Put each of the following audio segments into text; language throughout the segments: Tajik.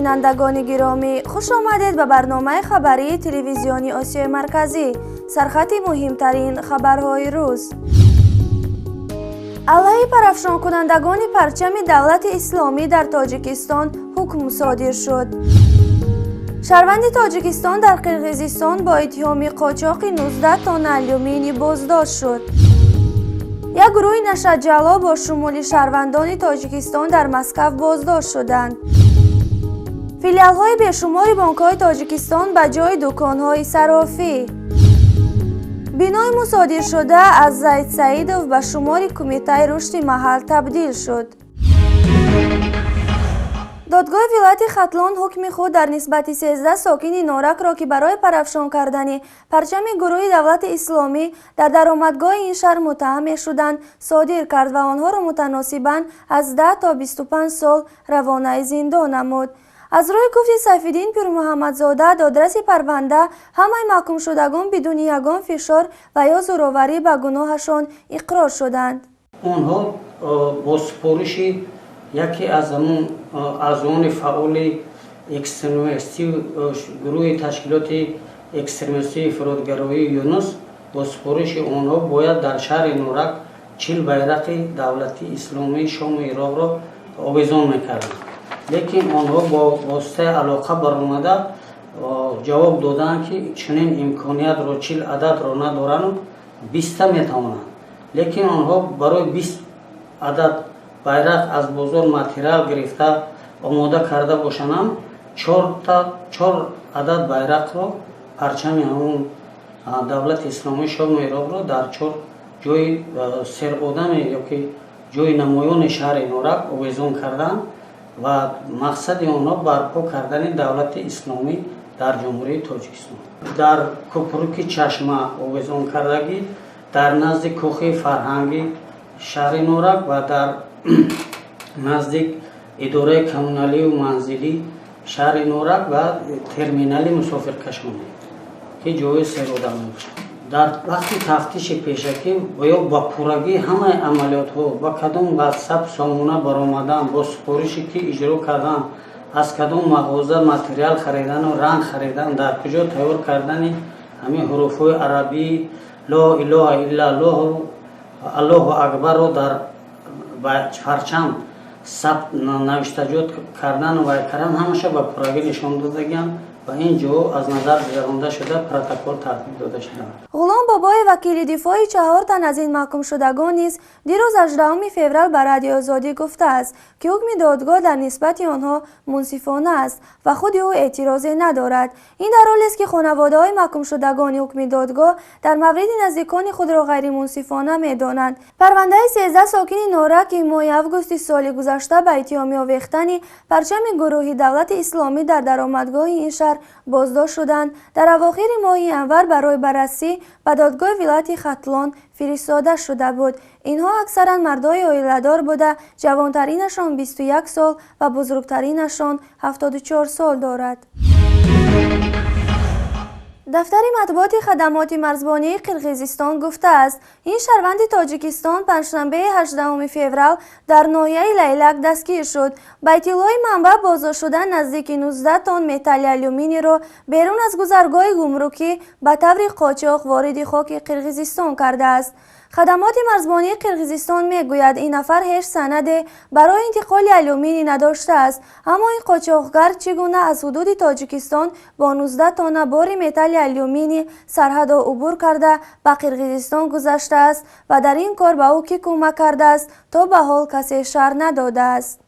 Бинандагони гиромӣ, хуш омадед ба барномаи хабарии телевизиони Осиёи Марказӣ. Сархати муҳимтарин хабарҳои рӯз. Алайҳи парафшонкунандагони парчами давлати исломӣ дар Тоҷикистон ҳукм содир шуд. Шаҳрванди Тоҷикистон дар Қирғизистон бо иттиҳоми қочоқи 19 тонна алюминий боздошт шуд. Як гурӯҳи нашаҷаллоб бо шумули шаҳрвандони Тоҷикистон дар Москав боздошт шуданд. Филиалҳои бешумори бонкҳои Тоҷикистон ба ҷои дуконҳои сарофӣ. Бинои мусодиршуда аз Зайд Саидов ба шумори Кумитаи рушди маҳал табдил шуд. Додгоҳи вилояти Хатлон ҳукми худ дар нисбати 13 сокини Норакро, ки барои парафшон кардани парчами гурӯҳи давлати исломӣ дар даромадгоҳи ин шаҳр муттаҳам мешуданд, содир кард ва онҳоро мутаносибан аз 10 то 25 сол равонаи зиндон намуд. Аз рӯи гуфти Сайфиддин Пирмуҳаммадзода, додраси парванда, ҳамаи маҳкумшудагон бидуни ягон фишор ва ё зӯроварӣ ба гуноҳашон иқрор шуданд. Онҳо бо супориши яке аз ҳамун аъзоёни фаъоли экстремистӣ, гурӯҳи ташкилоти экстремистии ифротгароии Юнус, бо супориши онҳо бояд дар шаҳри Норак 40 байрақи давлати исломии Шому Ироқро овезон мекарданд, лекин онҳо бо воситаи алоқа баромада ҷавоб доданд, ки чунин имкониятро, 40 ададро надорану 20-та метавонанд. Лекин онҳо барои 20 адад байрақ аз бозор материал гирифта омода карда бошанд, чор адад байрақро, парчами ҳамун давлати исломии Шому Ироқро дар чор ҷои серодаме ёки ҷои намоёни шаҳри Норак овезон карданд ва мақсади онҳо барпо кардани давлати исломӣ дар Ҷумҳурии Тоҷикистон. Дар кӯпруки Чашма овезон кардагӣ, дар назди кӯхи фарҳангӣ шаҳри Норак ва дар наздик идораи коммуналию манзилӣ шаҳри Норак ва терминали мусофиркашонӣ, ки ҷои серодам мебошад. Дар вақти тафтиши пешакӣ ва ё ба пуррагии ҳамаи амалиётҳо, ба кадом ватсап сомона баромадан, бо супорише ки иҷро кардан, аз кадом мағоза материал харидану ранг харидан, дар куҷо тайёр кардани ҳамин ҳуруфҳои арабии «Ло илоҳа иллаллоҳ», «Аллоҳу акбарро» дар парчам сабт навиштаҷот кардану вай кардан, ҳамаша ба пуррагӣ нишон додагианд ва ин ҷо аз назар гузаронда шуда, протокол тартиб дода шуданд. Ғулом Бобоев, вакили дифои чаҳор тан аз ин маҳкумшудагон, низ дирӯз, 18 феврал, ба Радиои Озодӣ гуфтааст, ки ҳукми додгоҳ дар нисбати онҳо мунсифона аст ва худи ӯ эътирозе надорад. Ин дар ҳолест, ки хонаводаҳои маҳкумшудагони ҳукми додгоҳ дар мавриди наздикони худро ғайримунсифона медонанд. Парвандаи 13 сокини Норак, ки моҳи августи соли гузашта ба иттиҳоми овехтани парчами гурӯҳи давлати исломӣ дар даромадгоҳи ин шаҳр боздошт шуданд, дар авохири моҳи январ барои баррасӣ ба додгоҳи вилояти Хатлон фиристода шуда буд. Инҳо аксаран мардҳои оиладор буда, ҷавонтаринашон 21 сол ва бузургтаринашон 74 сол дорад. Дафтари матбуоти хадамоти марзбонии Қирғизистон гуфтааст, ин шаҳрванди Тоҷикистон панҷшанбеи 18 феврал дар ноҳияи Лайлак дастгир шуд. Ба иттилои манбаъ, боздоштшуда наздики 19 тонн металли алюминийро берун аз гузаргоҳи гумрукӣ ба таври қочоқ вориди хоки Қирғизистон кардааст. Хадамоти марзбонии Қирғизистон мегӯяд, ин нафар ҳеҷ санаде барои интиқоли алюминий надоштааст, аммо ин қочоқгар чӣ гуна аз ҳудуди Тоҷикистон бо 19 тонна бори металли алюминий сарҳадро убур карда, ба Қирғизистон гузаштааст ва дар ин кор ба ӯ кӣ кӯмак кардааст, то ба ҳол касе шарҳ надодааст.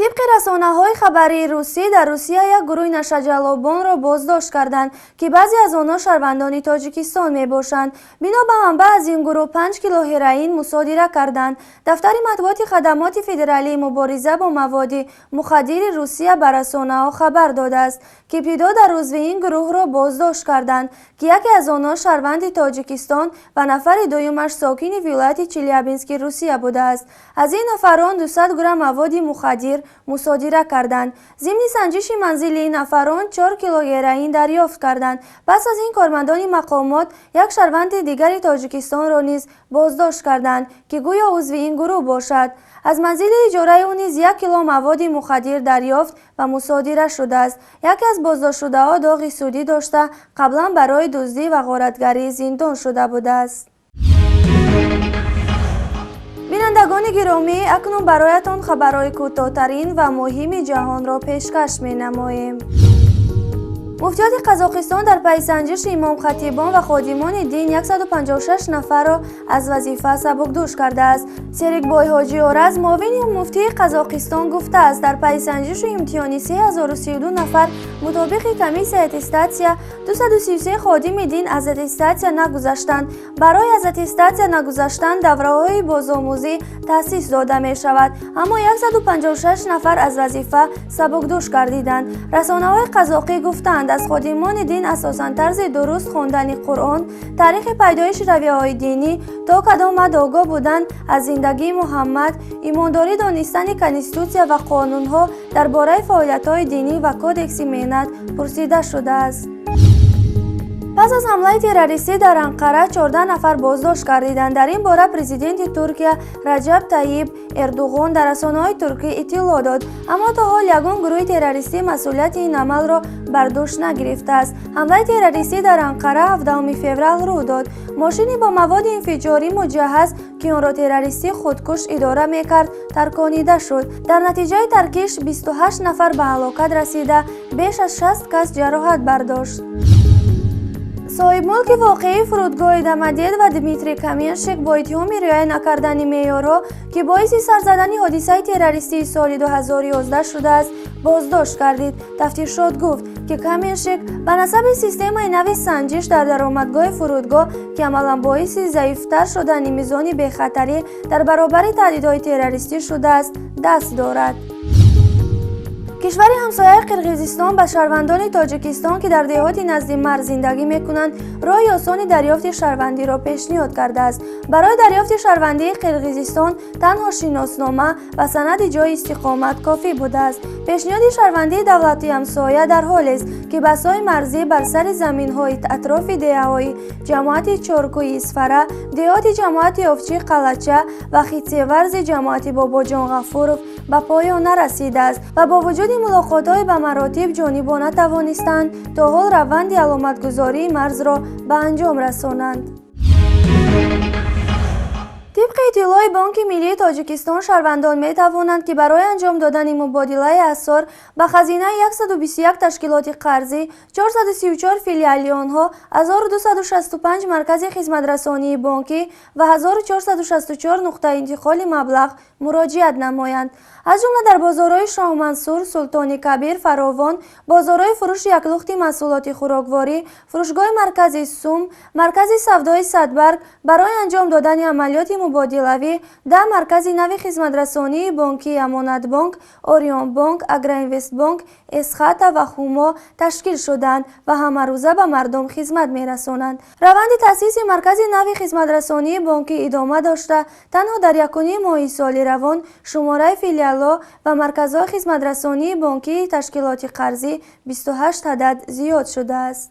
Тибқи расонаҳои хабарии русӣ, дар Русия як гурӯҳи нашаҷаллобонро боздошт карданд, ки баъзе аз онҳо шаҳрвандони Тоҷикистон мебошанд. Бино ба манбаъ, аз ин гурӯҳ 5 кило ҳероин мусодира карданд. Дафтари матбуоти хадамоти федералии мубориза бо маводи мухаддири Русия ба расонаҳо хабар додааст, ки ибтидо дар узви ин гурӯҳро боздошт карданд, ки яке аз онҳо шаҳрванди Тоҷикистон ва нафари дуюмаш сокини вилояти Челябински Русия будааст. Аз ин нафарон 200 грамм маводи мухаддир мусодира карданд. Зимни санҷиши манзили ин нафарон 4 кило героин дарёфт карданд. Пас аз ин кормандони мақомот як шаҳрванди дигари Тоҷикистонро низ боздошт карданд, ки гӯё узви ин гурӯҳ бошад. Аз манзили иҷораи ӯ низ 1 кило маводи мухаддир дарёфт ва мусодира шудааст. Яке аз боздоштшудаҳо доғи судӣ дошта, қаблан барои дуздӣ ва ғоратгарӣ зиндон шуда будааст. Бинандагони гиромӣ, акнун бароятон хабарҳои кӯтоҳтарин ва муҳими ҷаҳонро пешкаш менамоем. Муфтиёти Қазоқистон дар пайи санҷиши имомхатибон ва ходимони дин 156 нафарро аз вазифа сабукдӯш кардааст. Серикбой Ҳоҷи Ораз, муовини муфтии Қазоқистон, гуфтааст, дар пайи санҷишу имтиҳони 3032 нафар мутобиқи комиссияи аттестатсия 233 ходими дин аз аттестатсия нагузаштанд. Барои аз аттестатсия нагузаштан давраҳои бозомӯзӣ таъсис дода мешавад, аммо 156 нафар аз вазифа сабукдӯш гардиданд. Расонаҳои қазоқӣ гуфтаанд, аз ходимони дин асосан тарзи дуруст хондани Қуръон, таърихи пайдоиши равияҳои динӣ, то кадом мад огоҳ будан аз зиндагии Муҳаммад, имондорӣ, донистани конститутсия ва қонунҳо дар бораи фаъолиятҳои динӣ ва кодекси меҳнат пурсида шудааст. Пас аз ҳамлаи террористӣ дар Анқара 14 нафар боздошт гардиданд. Дар ин бора президенти Туркия Раҷаб Тайиб Эрдуғон дар расонаҳои туркӣ иттилоъ дод, аммо то ҳол ягон гурӯҳи террористӣ масъулияти ин амалро бар дӯш нагирифтааст. Ҳамлаи террористӣ дар Анқара 17 феврал рӯ дод. Мошине бо маводи инфиҷорӣ муҷаҳҳаз, ки онро террористӣ худкуш идора мекард, тарконида шуд. Дар натиҷаи таркиш 28 нафар ба ҳалокат расида, беш аз 60 кас ҷароҳат бардошт. Соҳибмулки воқеии фурудгоҳи Домодедово Дмитрий Каменщик бо иттиҳоми риоя накардани меъёрҳо, ки боиси сар задани ҳодисаи террористии соли 2011 шудааст, боздошт гардид. Тафтишот гуфт, ки Каменщик ба насаби системаи нави санҷиш дар даромадгоҳи фурудгоҳ, ки амалан боиси заифтар шудани мизони бехатарӣ дар баробари таҳдидҳои террористӣ шудааст, даст дорад. Кишвари ҳамсояи Қирғизистон ба шаҳрвандони Тоҷикистон, ки дар деҳоти назди марз зиндагӣ мекунанд, роҳи осони дарёфти шаҳрвандиро пешниҳод кардааст. Барои дарёфти шаҳрвандии Қирғизистон танҳо шиноснома ва санади ҷойи истиқомат кофӣ будааст. Пешниҳоди шаҳрвандии давлати ҳамсоя дар ҳолест, ки баҳсҳои марзӣ бар сари заминҳои атрофи деҳаҳои ҷамоати Чоркӯи Исфара, деҳоти ҷамоати Овчи Қалача ва Хитсеварзи ҷамоати Бобоҷон Ғафуров ба поён нарасидааст ва бо вуҷуди мулоқотҳои ба маротиб ҷонибо натавонистанд то ҳол раванди аломатгузории марзро ба анҷом расонанд. Тибқи иттилои Бонки Миллии Тоҷикистон, шаҳрвандон метавонанд, ки барои анҷом додани мубодилаи асъор ба хазинаи 121 ташкилоти қарзӣ, 434 филиали онҳо, 1265 маркази хизматрасонии бонкӣ ва 1464 нуқтаи интиқоли маблағ муроҷиат намоянд. Аз ҷумла дар бозорҳои Шоҳмансур, Султони Кабир, Фаровон, бозорҳои фурӯши яклухти маҳсулоти хӯрокворӣ, фурӯшгоҳи маркази Сум, маркази савдои Садбарг барои анҷом додани амалиёти мубодилавӣ 10 маркази нави хизматрасонии бонкии Амонатбонк, Орионбонк, Агроинвестбонк, Эсхата ва Хумо ташкил шуданд ва ҳамарӯза ба мардум хизмат мерасонанд. Раванди таъсиси маркази нави хизматрасонии бонкӣ идома дошта, танҳо дар якуним моҳи соли равон шумораи филиалҳо ва марказҳои хизматрасонии бонкии ташкилоти қарзӣ 28 адад зиёд шудааст.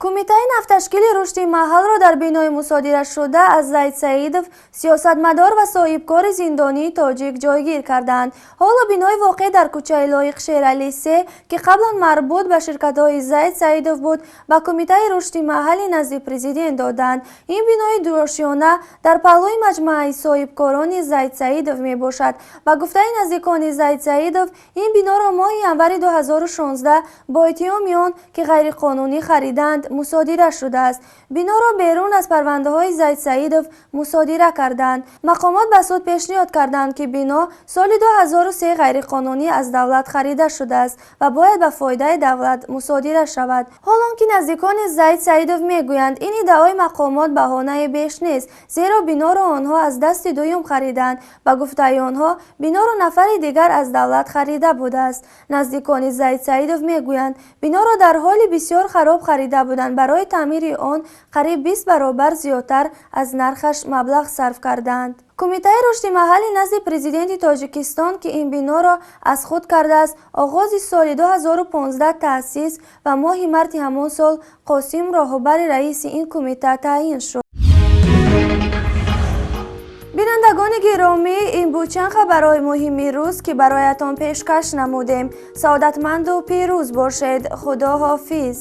Кумитаи нафташкили рушди маҳалро дар бинои мусодирашуда аз Зайд Саидов, сиёсатмадор ва соҳибкори зиндонии тоҷик, ҷойгир карданд. Ҳоло бинои воқеъ дар кӯчаи Лоиқ Шерали 3, ки қаблан марбут ба ширкатҳои Зайд Саидов буд, ба Кумитаи рушди маҳалли назди президент доданд. Ин бинои дуошёна дар паҳлӯи маҷмӯаи соҳибкорони Зайд Саидов мебошад. Ба гуфтаи наздикони Зайд Саидов, ин биноро моҳи январи 2016 бо иттиҳоми он, ки ғайриқонунӣ харидаанд, мусодира шудааст. Биноро берун аз парвандаҳои Зайд Саидов мусодира карданд. Мақомот ба суд пешниҳод карданд, ки бино соли 2003 ғайриқонунӣ аз давлат харида шудааст ва бояд ба фоидаи давлат мусодира шавад. Ҳол он ки наздикони Зайд Саидов мегӯянд, ин иддаои мақомот баҳонаи беш нест, зеро биноро онҳо аз дасти дуюм харидаанд. Ба гуфтаи онҳо, биноро нафари дигар аз давлат харида будааст. Наздикони Зайд Саидов мегӯянд, биноро дар ҳоли бисёр хароб харида буданд. Барои таъмири он қариб 20 баробар зиёдтар аз нархаш маблағ сарф кардаанд. Кумитаи рушди маҳаллӣ назди Президенти Тоҷикистон, ки ин биноро аз худ кардааст, оғози соли 2015 таъсис ва моҳи марти ҳамон сол Қосим Роҳбари раиси ин кумита таъин шуд. Бинандагони гиромӣ, ин буд чанд хабарҳои муҳими рӯз, ки бароятон пешкаш намудем. Саодатманду пирӯз бошед. Худо ҳофиз.